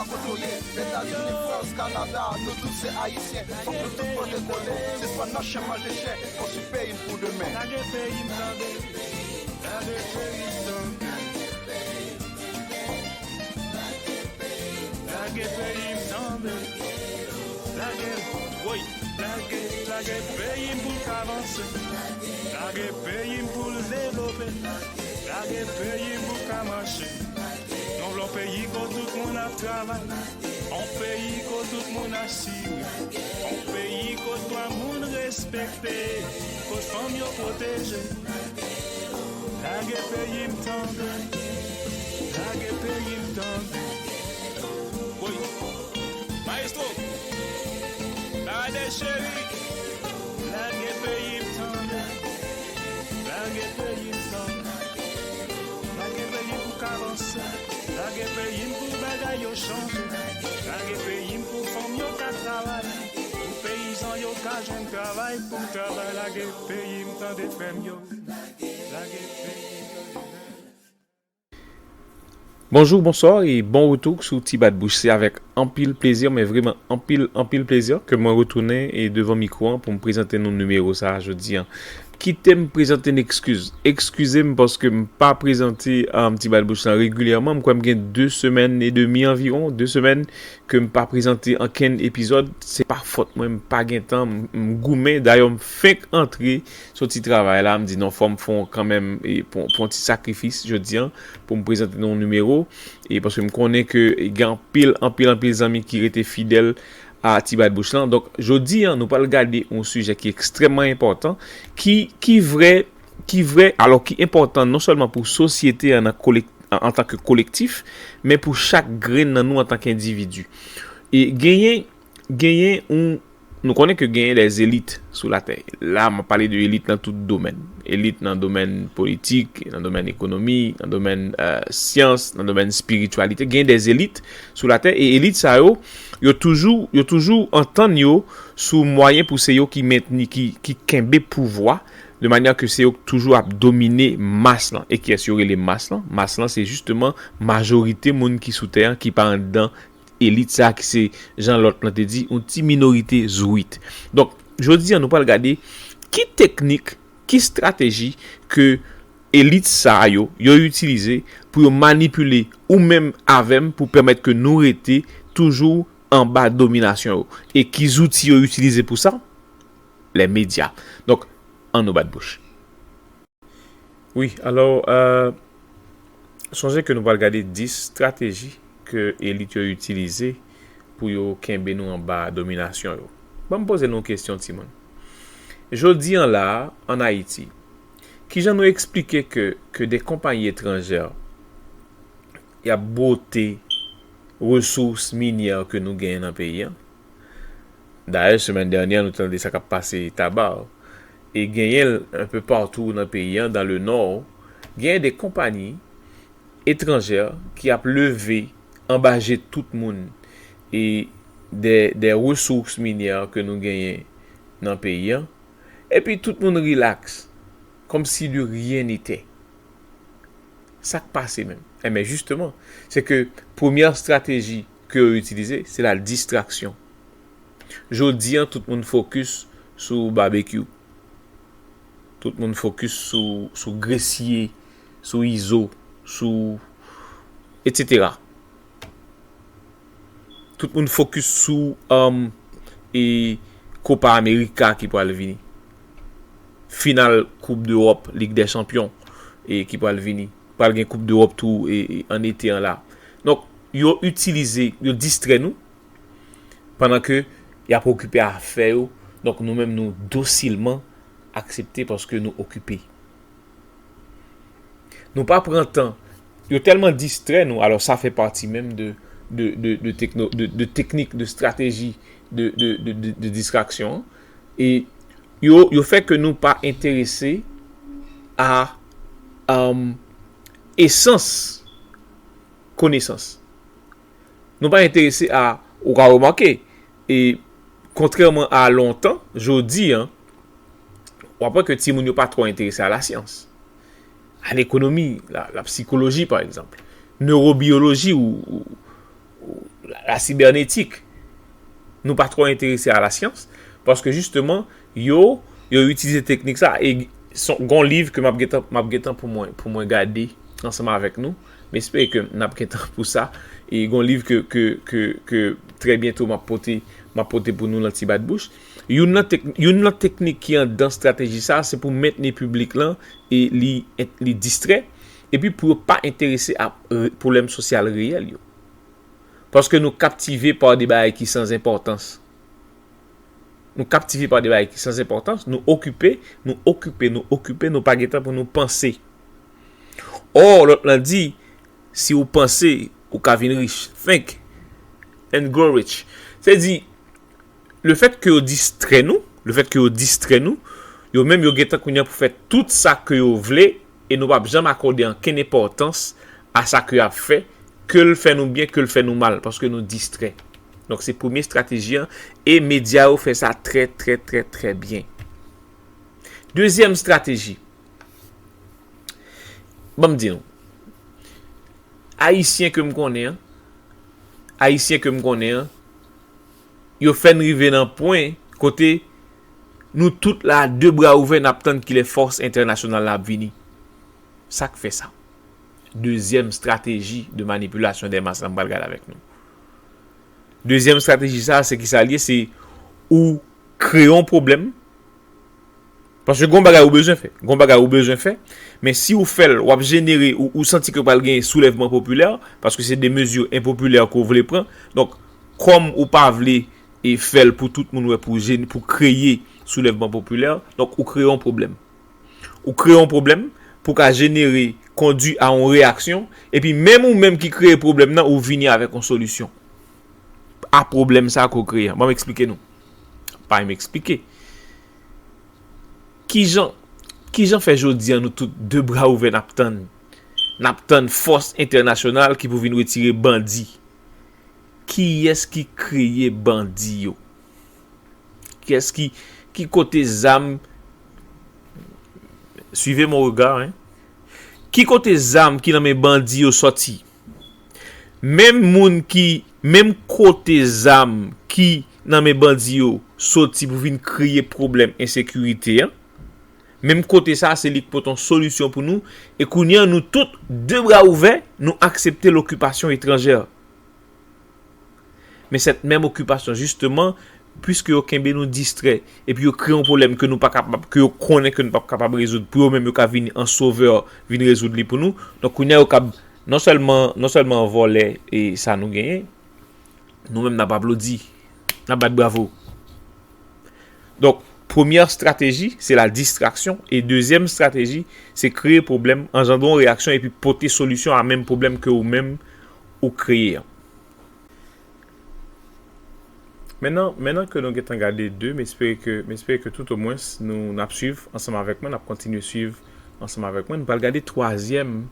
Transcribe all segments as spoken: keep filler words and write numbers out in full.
Kote w ye, Etazini, Frans, Kanada, nou tout se Ayisyen. Fòk nou tout pote kole, sispann nan chen manje chen, konstwi peyi n pou demen. Lage peyi m tande, lage peyi m tande. Lage peyi m tande, lage, woy, lage, lage peyi m pou l ka vanse. Lage peyi m pou l devlope. Lage peyi m pou l ka mache. Nou vle yon peyi kote tout moun ap travay. Yon peyi kote tout moun asire. Yon peyi kote dwa moun respekte. Kote fanm yo pwoteje. Lage peyi m tande. Lage peyi m tande. Woy. Maestro. Lage cheri. Lage peyi m tande. Lage peyi m tande. Lage peyi m pou ka vanse. Lage peyi m pou bagay yo chanje. Lage peyi m pou fanm yo ka travay. Pou peyizan yo ka jwenn travay. Pou travay lage peyi m tande frè m yo. Lage peyi m tande. Bonjou, bonswa e bon retou sou Ti Bat Bouch. Se avèk anpil plezi, men vrèman anpil, anpil plezi ke mwen retounen e devan mikwo an pou m prezante nou nimewo sa a jodi an. Kite m prezante n ekskiz. Ekskize m paske m pa prezante, um, Ti Bat Bouch lan regilyèman. M kwè m gen de semèn e demi anviwon, de semèn ke m pa prezante ankenn epizòd. Se pa fòt mwen, m pa gen tan, m, m goumen. Dayè, m fenk antre soti travay la, m di non, fò m fè yon kanmenm, e, pran, pran yon ti sakrifis jodi an pou m prezante nou yon nimewo. E paske m konnen ke gen anpil, anpil, anpil zanmi ki rete fidèl a Ti Bat Bouch lan. Donk, jodi an, nou pral gade yon sijè ki ekstrèmman enpòtan, ki, ki vrè, ki vrè, alò ki enpòtan non sèlman pou sosyete an nan kolek-, an, antanke kolektif, men pou chak grenn nan nou antanke endividi. E genyen, genyen yon, nou konnen ke genyen des élites sou latè. La, m ap pale de elit nan tout domèn. Elit nan domèn politik, nan domèn ekonomi, nan domèn, euh, syans, nan domèn espirityalite. Genyen des élites sou latè, e elit sa yo, yo toujou, yo toujou antann yo sou mwayen pou se yo ki mentni, ki, ki kenbe pouvwa, de manyè ke se yo k toujou ap domine mas lan. E kiyès yo rele mas lan? Mas lan, se jisteman majorite moun ki sou tè an, ki pa anndan elit sa a, ki se, jan lòt lan te di, yon ti minorite zwit. Donk, jodi an, nou pral gade ki teknik, ki estrateji ke elit sa a yo, yo itilize pou yo manipile ou menm avè m, pou pèmèt ke nou rete toujou anba dominasyon yo. E ki zouti yo itilize pou sa? Les médias. Donk, ann nou bat bouch. Wi, alò, euh, sonje ke nou pral gade dis estrateji ke elit yo itilize pou yo kenbe nou anba dominasyon yo. Ban m poze nou yon kesyon, timoun. Jodi an la a, ann Ayiti, kijan nou eksplike ke, ke de konpayi etranjè y ap bwote resous minyè ke nou genyen nan peyi an? Dayè, semèn dènyè, nou tande sa k ap pase Taba. E genyen l un peu partout nan peyi an, dans le nord, genyen de konpayi etranjè ki ap leve anba je tout moun e de, de resous minyè ke nou genyen nan peyi an. Epi tout moun rilaks, comme si de rien n'était. Sa k pase menm? Enben, jisteman, se ke premyè estrateji ke yo itilize, se la distraksyon. Jodi an, tout moun fokis sou babekyou. Tout moun fokis sou, sou Gresye, sou Izo, sou, etsetera. Tout moun fokis sou, um, e Copa America ki pral vini. Final Coupe d'Europe, Ligue des Champions, e ki pral vini. Pral gen Coupe d'Europe tou, e, e, an ete an la. Donk, yo itilize, yo distrè nou, pandan ke y ap okipe afè yo. Donk, nou menm, nou dosilman aksepte paske nou okipe. Nou pa pran tan. Yo tèlman distrè nou, alò sa fè pati menm de, de, de, de tekno-, de, de teknik, de estrateji de, de, de, de, de distraksyon an. E yo, yo fè ke nou pa enterese a, um, esans konesans. Nou pa enterese a, ou ka remake, e kontrèman a lontan, jodi an, w ap wè ke timoun yo pa twò enterese a lasyans, a lekonomi, la, la sikoloji, pa egzanp, newobiyoloji ou, ou, ou la, a sibènetik. Nou pa twò enterese a lasyans, paske jisteman, yo, yo itilize teknik sa, e son, gon liv ke m ap gentan, m ap gentan pou mwen, pou mwen gade ansanm avèk nou. M espere ke n ap gentan pou sa. E gon liv ke, ke, ke, ke trè byento m ap pote, m ap pote pou nou lan ti bat bouch. Youn nan tek-, youn nan teknik ki anndan estrateji sa, se pou mentni piblik lan e li, li distrè, epi pou yo pa enterese a re-, pwoblèm sosyal reyèl yo. Paske nou kaptive pa de bagay ki san enpòtans. Nou kaptive pa de bagay ki san enpòtans, nou okipe, nou okipe, nou okipe, nou pa gen tan pou nou panse. Ò, lòt lan di, si ou panse, ou ka vin rich. Think and grow rich. Se di, lefèt ke yo distrè nou, lefèt ke yo distrè nou, yo menm yo gentan kounye a pou fè tout sa ke yo vle, e nou p ap janm akòde ankenn enpòtans a sa ke y ap fè, ke l fè nou byen, ke l fè nou mal, paske nou distrè. Donk, se premye estrateji an, e medya yo fè sa trè, trè, trè, trè byen. Dezyèm estrateji, ban m di nou, Ayisyen ke m konnen an, Ayisyen ke m konnen an, yo fè n rive nan pwen kote nou tout la, de bra ouvè, n ap tann kilè fòs entènasyonal la ap vini. Sa k fè sa? Dezyèm strateji de manipulation des masses la m pral gade avèk nou. Dezyèm strateji sa, se ki sa l ye? Se ou kreye yon pwoblèm. Paske gon bagay ou bezwen fè. Gon bagay ou bezwen fè. Men si ou fè l, w ap jenere, ou, ou santi ke pral gen soulèvman popilè, paske se de mezi enpopilè ke w vle pran. Donk, kòm ou pa vle e fè l pou tout moun wè, pou jen-, pou kreye soulèvman popilè, donk ou kreye yon pwoblèm. Ou kreye yon pwoblèm pou ka jenere, kondui a yon reyaksyon, epi menm ou menm ki kreye pwoblèm nan, ou vini avèk yon solisyon. A pwoblèm sa ke w kreye an. Ban m eksplike nou. Pa m eksplike. Kijan, kijan fè jodi an nou tout de bra ouvè n ap tann, n ap tann fòs entènasyonal ki pou vin retire bandi? Kiyès ki kreye bandi yo? Kiyès ki, ki kote zam? Suivez mon regard, hein. Ki kote zam ki nan men bandi yo sòti? Menm moun ki, menm kote zam ki nan men bandi yo soti pou vin kreye pwoblèm ensekirite an, menm kote sa, se li k pote yon solisyon pou nou. E kounye a, nou tout, de bra ouvè, nou aksepte lokipasyon etranjè. Men sèt menm okipasyon, jisteman, piske yo kenbe nou distrè, epi yo kreye yon pwoblèm ke nou pa kapab, ke yo konnen ke nou p ap kapab rezoud, pou yo menm yo ka vin an sovè, vin rezoud li pou nou. Donk, kounye a, yo kab non sèlman, non sèlman vòlè e sa nou genyen, nou menm n ap aplodi, n ap bat bravo. Donk, premyè estrateji, se la distraksyon, e dezyèm estrateji, se kreye pwoblèm, anjandre yon reyaksyon, epi pote solisyon a menm pwoblèm ke ou menm ou kreye an. Mennan, mennan ke nou gentan gade de, m espere ke, m espere ke tout omwens nou, n ap swiv ansanm avèk mwen, n ap kontinye swiv ansanm avèk mwen. Nou pral gade twazyèm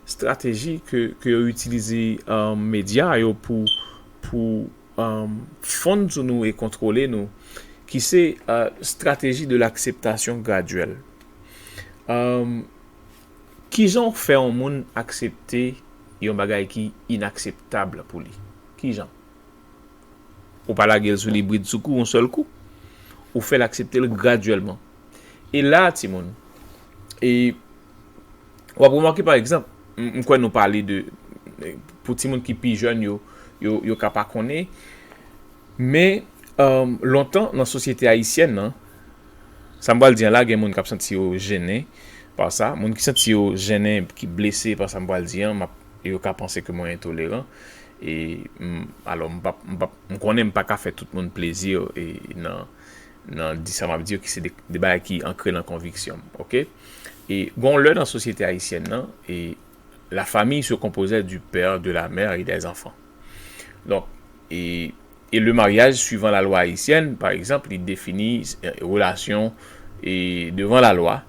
estrateji ke, ke yo itilize, um, medya yo pou, pou, um, fonn sou nou e kontwole nou, ki se, uh, strateji de l'akseptasyon gradyèl. Um, kijan w fè yon moun aksepte yon bagay ki inakseptab pou li? Kijan? Ou pa lage l sou li bridsoukou, yon sèl kou. Ou fè l aksepte l gradyèlman. E la, timoun, e w ap remake, pa egzanp, m, m kwè nou pale de, pou timoun ki pi jèn yo, yo, yo ka pa konnen. Men, um, lontan, nan sosyete ayisyèn nan, sa m pral di an la, gen moun k ap santi yo jennen pa sa. Moun ki santi yo jennen, ki blese pa sa m pral di an, m ap, yo ka panse ke mwen entoleran. E, m, alò, m p ap, m p ap, m konnen m pa ka fè tout moun plezi, e, nan, nan di sa m ap di yo, ki se de, de bagay ki ankre nan konviksyon m, oke? E gon lè nan sosyete ayisyèn nan, e la famille se composait du père, de la mère et des enfants. Donk, e, e le mariage, suivant la loi haïtienne, par exemple, li defini, e, relasyon, e, devan lalwa,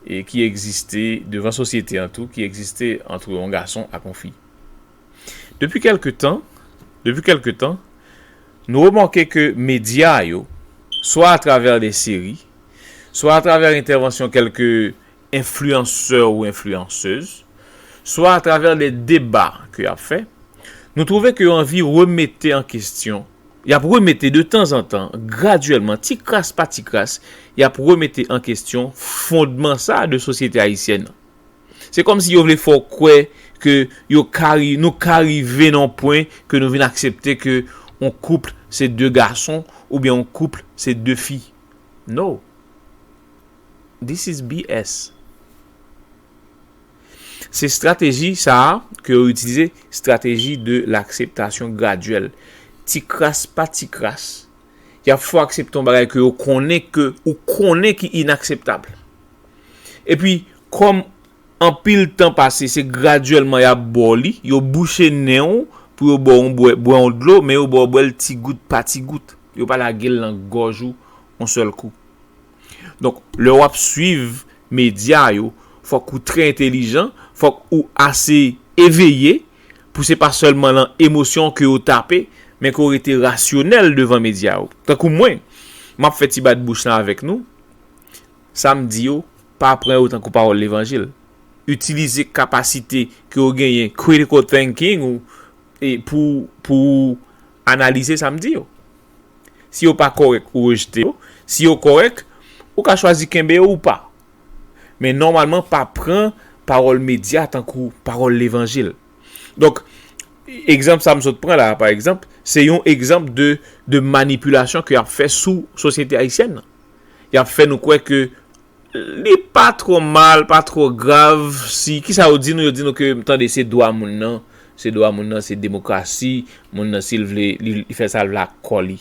e ki egziste, devan sosyete an tou, ki egziste ant yon gason ak yon fi. Depi kèlke tan, depi kèlke tan, nou remake ke medya yo, swa atravè de seri, swa atravè entèvansyon kèlke enfliyansè ou enfliyansez, swa atravè de deba ke y ap fè, Nou twouve ke yo anvi remete an kesyon, y ap remete de tanzantan, gradyèlman, ti kras pa ti kras, y ap remete an kesyon fondman sa a de sosyete ayisyèn nan. Se kòmsi yo vle fè w kwè ke yo ka ri-, nou ka rive nan yon pwen ke nou vin aksepte ke yon koup se de gason oubyen yon koup se de fi. No. This is B S. Se estrateji sa a ke yo itilize, stratégie de l'acceptation graduelle. Ti kras pa ti kras, y ap fè w aksepte yon bagay ke yo konnen ke, ou konnen ki inakseptab. Epi, kòm anpil tan pase, se gradyèlman y ap ba w li, yo bouche nen w pou yo ba w yon bwè, bwè yon dlo, men yo ba w bwè l ti gout pa ti gout. Yo pa lage l nan gòj ou yon sèl kou. Donk, lè w ap swiv medya yo, fòk ou trè entelijan, fòk ou ase eveye pou se pa sèlman nan emosyon ke yo tape, men ke w rete rasyonèl devan medya yo. Tankou mwen, m ap fè ti bat bouch lan avèk nou, sa m di yo, pa pran yo tankou pawòl levanjil. Itilize kapasite ke w genyen, critical thinking ou, e pou, pou analize sa m di yo. Si yo pa kòrèk, ou rejte yo. Si yo kòrèk, ou ka chwazi kenbe yo ou pa. Men nòmalman, pa pran pawòl medya tankou pawòl levanjil. Donk, egzanp sa m sot pran la, pa egzanp, se yon egzanp de, de manipilasyon ke y ap fè sou sosyete ayisyèn nan. Y ap fè nou kwè ke li pa twò mal, pa twò grav, si, kisa yo di nou? Yo di nou ke, tande, se dwa moun nan, se dwa moun nan, se demokrasi, moun nan, si l vle, li, li fè sa l vle ak kò li.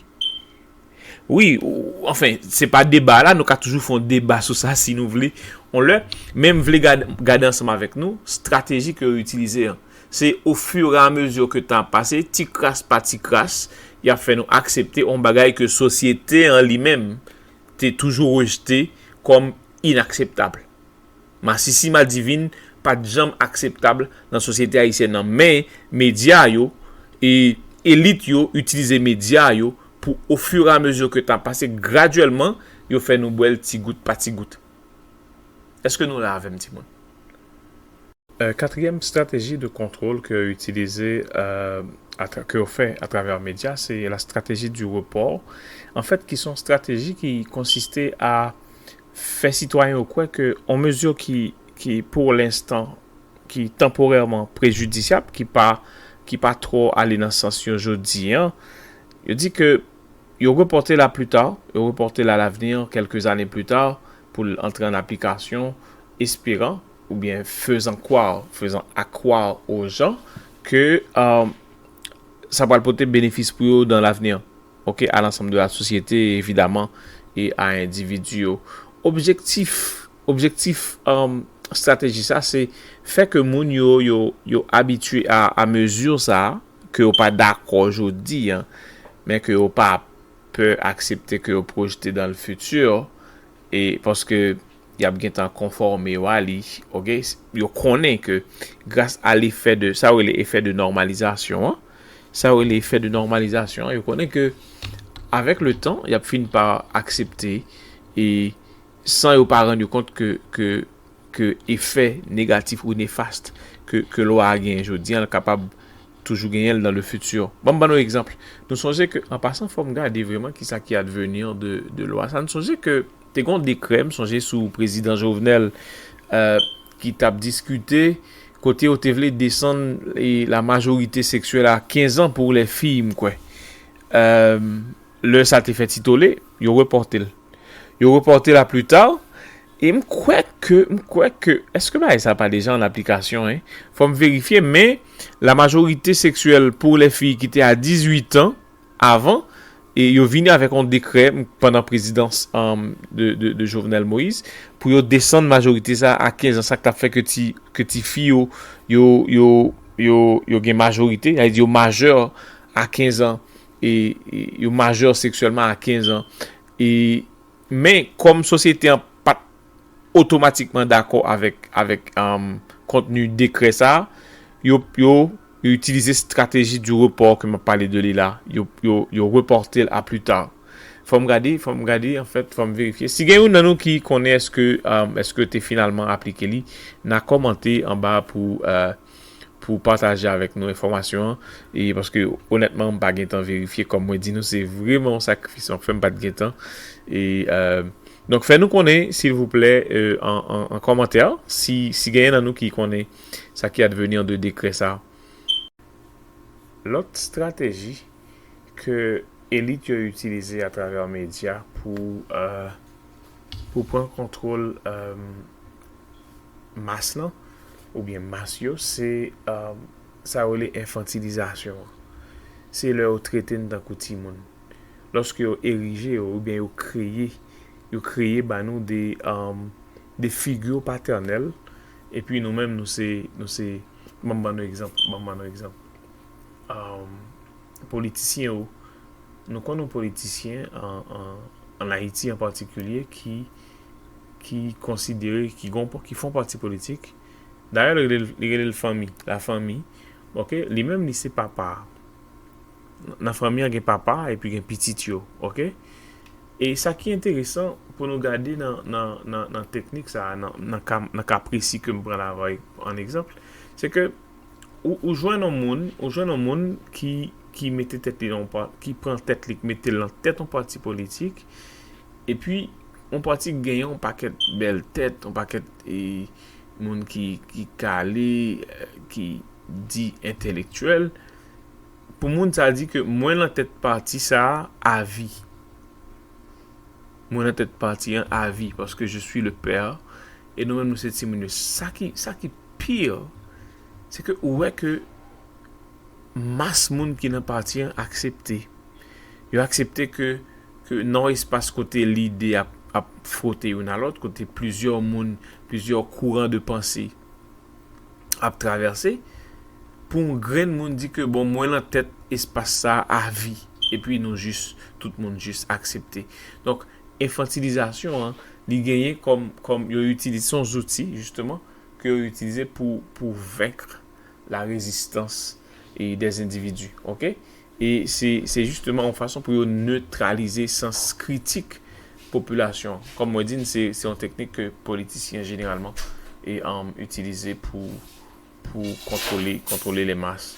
Wi, ou, anfen, se pa deba la, nou ka toujou fè yon deba sou sa si nou vle, yon lè, men m vle gad-, gade ansanm avèk nou, estrateji ke yo itilize an. Se ofiramezi ke tan ap pase, ti kras pa ti kras, y ap fè nou aksepte yon bagay ke sosyete an li menm te toujou rejte kòm inakseptab. Masisi madivin pa t janm akseptab nan sosyete ayisyèn nan, men medya yo e elit yo itilize medya yo pou ofiramezi ke tan ap pase, gradyèlman, yo fè nou bwè l ti gout pa ti gout. Èske nou la avè m, timoun? Euh, katriyèm strateji de kontwòl ke yo itilize, euh, atra-, ke yo fè atravè medya, se la stratégie du report. Anfèt, ki se yon strateji ki konsiste a fè sitwayen yo kwè ke yon mezi ki, ki pour l'instant, ki tanporèman prejidisyab, ki pa, ki pa twò ale nan sans yo jodi an, yo di ke yo repòte l a pli ta, yo repòte l a l'avenir, quelques années plus tard, pou l antre an aplikasyon, esperan, oubyen faisant croire, faisant accroire aux gens que, euh, sa pral pote benefis pou yo dans l'avenir, ok, à l'ensemble de la société, évidemment, et à individu yo. Objektif, objektif, euh, estrateji sa, se fè ke moun yo, yo, yo abitye a, a mezi sa, ke yo pa dakò jodi an, men ke yo pa pè aksepte ke yo pwojte dans le futur, e paske y ap gentan konfòme yo a li, ok? Yo konnen ke gras a l'effet de, sa yo rele effet de normalisation an, sa yo rele effet de normalisation an, yo konnen ke avec le temps, y ap fin pa aksepte, e san yo pa rann yo kont ke, ke, ke efè negatif ou nefast ke, ke lwa a genyen jodi an, l kapab toujou genyen l dans le futur. Ban m ban nou egzanp. Nou sonje ke, an pasan, fò m gade vrèman kisa ki advenir de, de lwa sa. Nou sonje ke te gen yon dekrè, m sonje sou prezidan Jovenel, euh, ki t ap diskite, kote yo te vle desann, e, la majorité sexuelle à quinze ans pour les filles, m kwè. Euh, lè sa te fè ti tole, yo repòte l. Yo repòte l a pli ta, e m kwè ke, m kwè ke, èske bagay sa pa deja an aplikasyon, en? Fò m verifye, men la majorité sexuelle pour les filles ki te a dizuit an avan, e yo vini avèk yon dekrè pandan prezidans, um, de, de, de Jovenel Moïse, pou yo desann majorite sa a kenz an, sa k t ap fè ke ti, ke ti fi yo, yo, yo, yo, yo gen majorite, sa vle di yo majè a kenz an, e, e yo majè seksyèlman a kenz an. E, men, kòm sosyete an pa t otomatikman dakò avèk, avèk, um, kontni dekrè sa a, yo, yo, yo itilize strateji du report ke m ap pale de li la. Yo, yo, yo repòte l a pli ta. Fò m gade, fò m gade, anfèt, fò m verifye. Si gen youn nan nou ki konnen èske, um, èske te finalman aplike li, n a kòmante anba pou, euh, pou pataje avèk nou enfòmasyon an, e paske onètman m pa gen tan verifye, kòm mwen di nou, se vrèman yon sakrifis m ap fè, m pa t gen tan. E euh, donk fè nou konnen silvouplè euh, an, an, an kòmantè si, si genyen nan nou ki konnen sa ki advenir de dekrè sa. Lòt strateji ke elit yo itilize atravè medya pou euh, pou pran kontwòl euh, mas lan oubyen mas yo, se euh, sa yo rele enfantilizasyon an. Se lè yo trete n tankou timoun. Lòske yo erije yo oubyen yo kreye, yo kreye ba nou de euh, de figi patènèl, epi nou menm nou se nou se ban m ban nou egzanp, ban m ban nou egzanp. Politisyen yo, nou konn yon politisyen an, an, an Ayiti an patikilye ki ki konsidere ki gon ki fon pati politik. Dayè li rele l fanmi, la fanmi. Ok, li menm li se papa. Nan fanmi an gen papa epi gen pitit yo. Ok. E sa ki enteresan pou nou gade nan, nan, nan, nan teknik sa, nan, nan ka, nan ka presi ke m pran la avè an egzanp, se ke ou, ou jwenn yon moun, ou jwenn yon moun ki, ki mete tèt li nan yon pa, ki pran tèt li, ki mete l nan tèt yon pati politik, epi yon pati ki genyen yon pakèt bèl tèt, yon pakèt e, moun ki, ki kale, ki di entelektyèl, pou moun sa di ke mwen nan tèt pati sa a avi. Mwen nan tèt pati an avi, paske je suis le père, e nou menm nou se timoun yo. Sa ki, sa ki pi, se ke ou wè ke mas moun ki nan pati an aksepte. Yo aksepte ke, ke nan yon espas kote lide ap, ap fwote youn a lòt, kote plizyè moun, plizyè kouran de panse ap travèse, pou yon grenn moun di ke bon, mwen nan tèt espas sa a avi, epi nou jis, tout moun jis aksepte. Donk, enfantilizasyon an, li genyen kòm, kòm yo itilize, se yon zouti, jisteman, ke yo itilize pou, pou venk la rezistans e dè endividi. Ok? E se, se jisteman yon fason pou yo netralize sans kritik popilasyon an. Kòm mwen di n, se, se yon teknik ke politisyen jeneralman e, um, itilize pou, pou kontwole, kontwole les masses.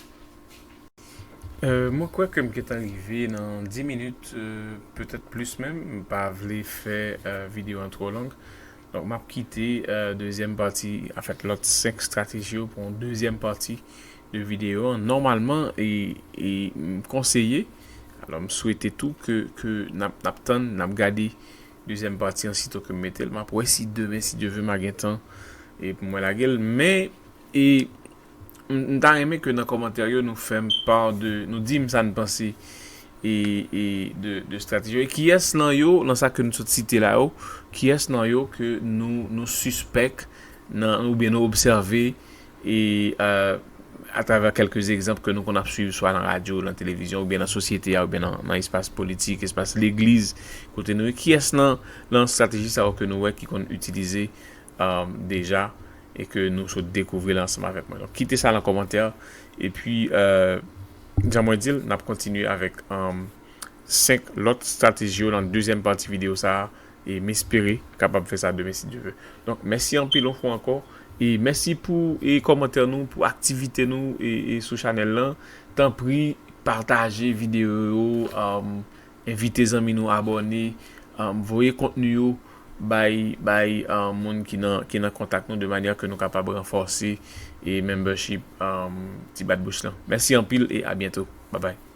Euh, mwen kwè ke m gentan rive nan dis minit, euh, petèt plis menm. M pa vle fè euh, videyo an twò long. Donk, m ap kite euh, dezyèm pati, anfèt, lòt senk estrateji yo pou yon dezyèm pati de videyo an. Nòmalman, e, e m konseye, alò, m swete tou ke, ke n ap, n ap tann, n ap gade dezyèm pati an sito ke m mete l. M ap wè si demen, si Dye vle, m a gen tan e pou mwen lage l. Men, e, m, m ta renmen ke nan kòmantè yo, nou fè m pa de, nou di m sa n panse e, e de, de estrateji yo. E kiyès nan yo, nan sa ke nou sot site la yo, kiyès nan yo ke nou, nou sispèk nan, oubyen nou obsève e, euh, atravè kèlke egzanp ke nou konn ap swiv swa nan radyo, nan televizyon, oubyen nan sosyete a, oubyen nan, nan espas politik, espas legliz, kote nou ye, kiyès nan, nan estrateji sa yo ke nou wè ki konn itilize um, deja e ke nou sot dekouvri l ansanm avèk mwen. Donk, kite sa nan kòmantè. Epi, euh, jan mwen di l, n ap kontinye avèk um, senk lòt estrateji yo nan dezyèm pati videyo sa a. E m espere kapab fè sa demen si Dye vle. Donk, mèsi anpil yon fwa ankò. E mèsi pou e kòmantè nou, pou aktivite nou e, e sou chanèl lan. Tanpri, pataje videyo yo. Um, Envite zanmi nou abòne, um, voye kontni yo bay, bay um, moun ki nan, ki nan kontak nou de manyè ke nou kapab ranfòse e membership um, Ti Bat Bouch lan. Mèsi anpil e a byento. Babay.